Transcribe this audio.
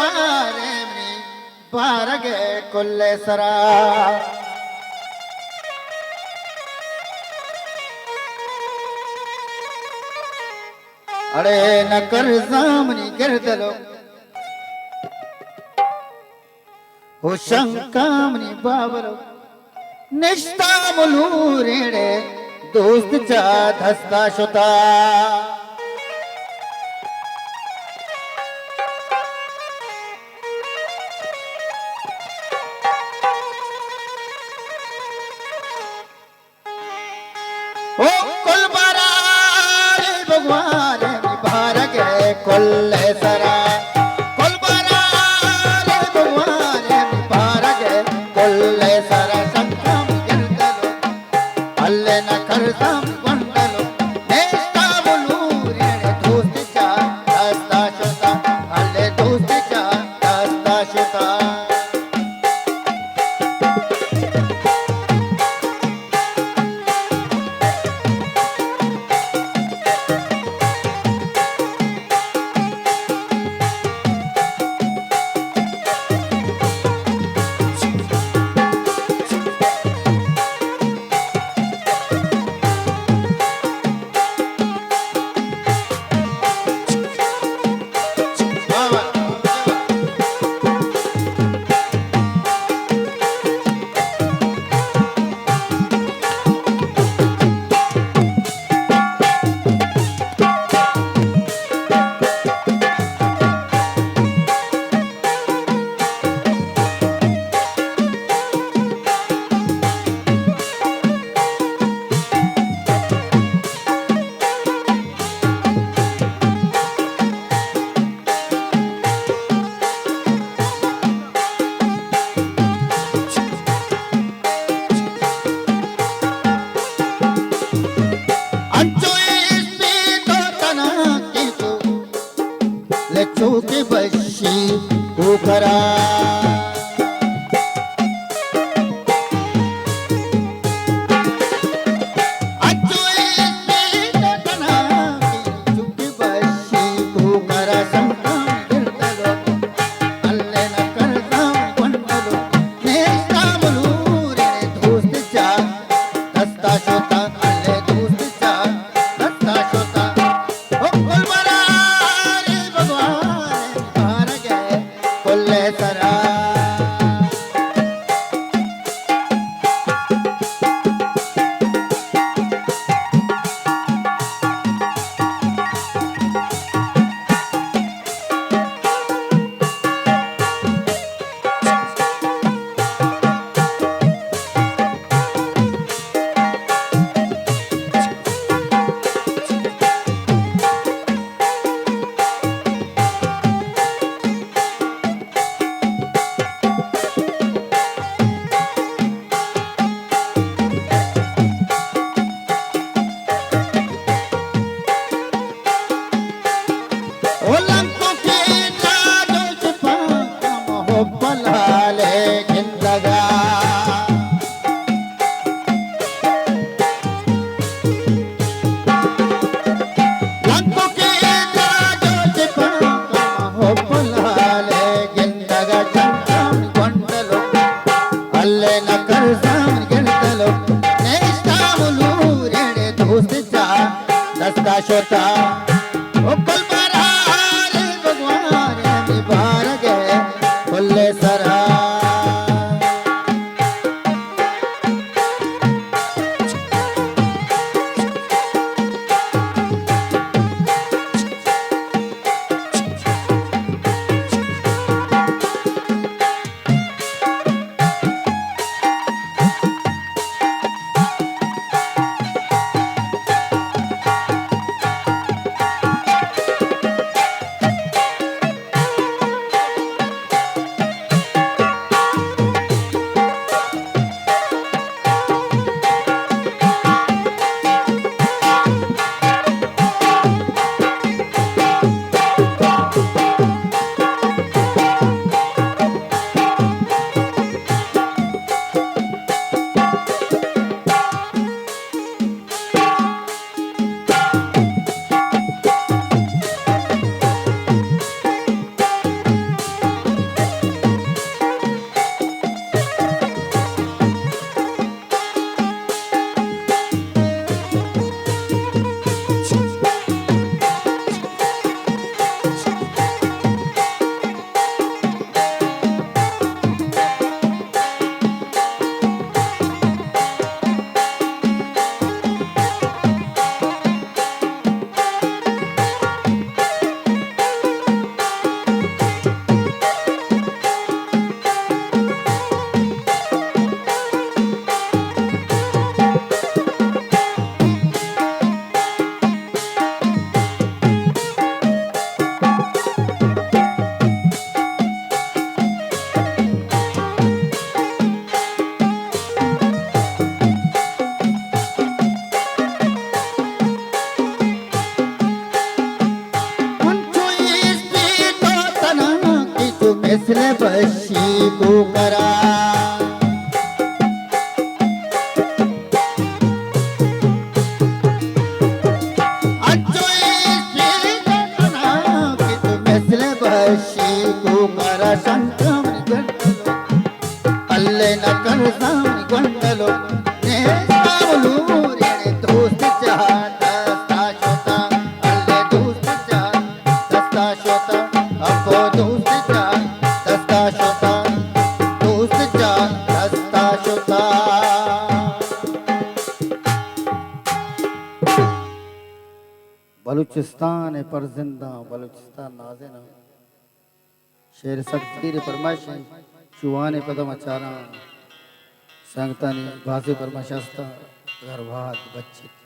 بارے منی بارگ ءِ کل ءِ سرا۔ اڑے نہ کرزاں منی گردلو، ہو شنکاں منی بابلو۔ نشتہ ملوریڑے دوست چا دستا شتا۔ او کل برارے بگوارے بارگ ءِ کل ءِ سرا۔ کل برارے بگوارے بارگ ءِ کل ءِ سرا۔ شنکاں گردلو، ہلے نہ کرزاں گونڈلو۔ نیشتہ بلوریڑے دوست چا دستا شتا۔ ہلے دوست چا دستا شتا۔ انچو اسپیت و تنانکیں تو، لچو کہ بشی کوکرا۔ انچو اسپیت و تنانکیں تو، لچو کہ بشی کوکرا۔ شنکاں گردلو، ہلے نہ کرزاں گونڈلو۔ نیشتہ ملوریڑے دوست چا دستا شتا، ہلے دوست چا دستا شتا۔ او کل برارے بگوارے بارگ ءِ کل ءِ سرا۔ او لنکو کہ جاجو چپاں کم ہو پلالے گندگا۔ لنکو کہ جاجو چپاں کم ہو پلالے گندگا۔ شنکاں گونڈلو، ہلے نہ کرزاں گردلو۔ نیشتہ ملوریڑے دوست چا دستا شتا۔ او کل برارے بگوارے بارگ ءِ کل ءِ سرا۔ مثل بشی کوکرا۔ انچو ایشی کناں کہ تو مثل بشی کوکرا، شنکم گنڈلو، اللہ نہ کرزاں گنڈلو، نیستاں لورینے دوست جان دستا شتا، اللہ دوست جان دستا شتا، ابو دوست جان دستا شتا، دوست جان دستا شتا۔ بلوچستان ءِ پرزنداں، بلوچستان نازیناں۔ شعر سک پیر ءِ پرمائش اِنت، چو وان ءَ پدا ما چاراں سنگتانی بازیں پرمائش است اَنت، اگر وھد بچیت۔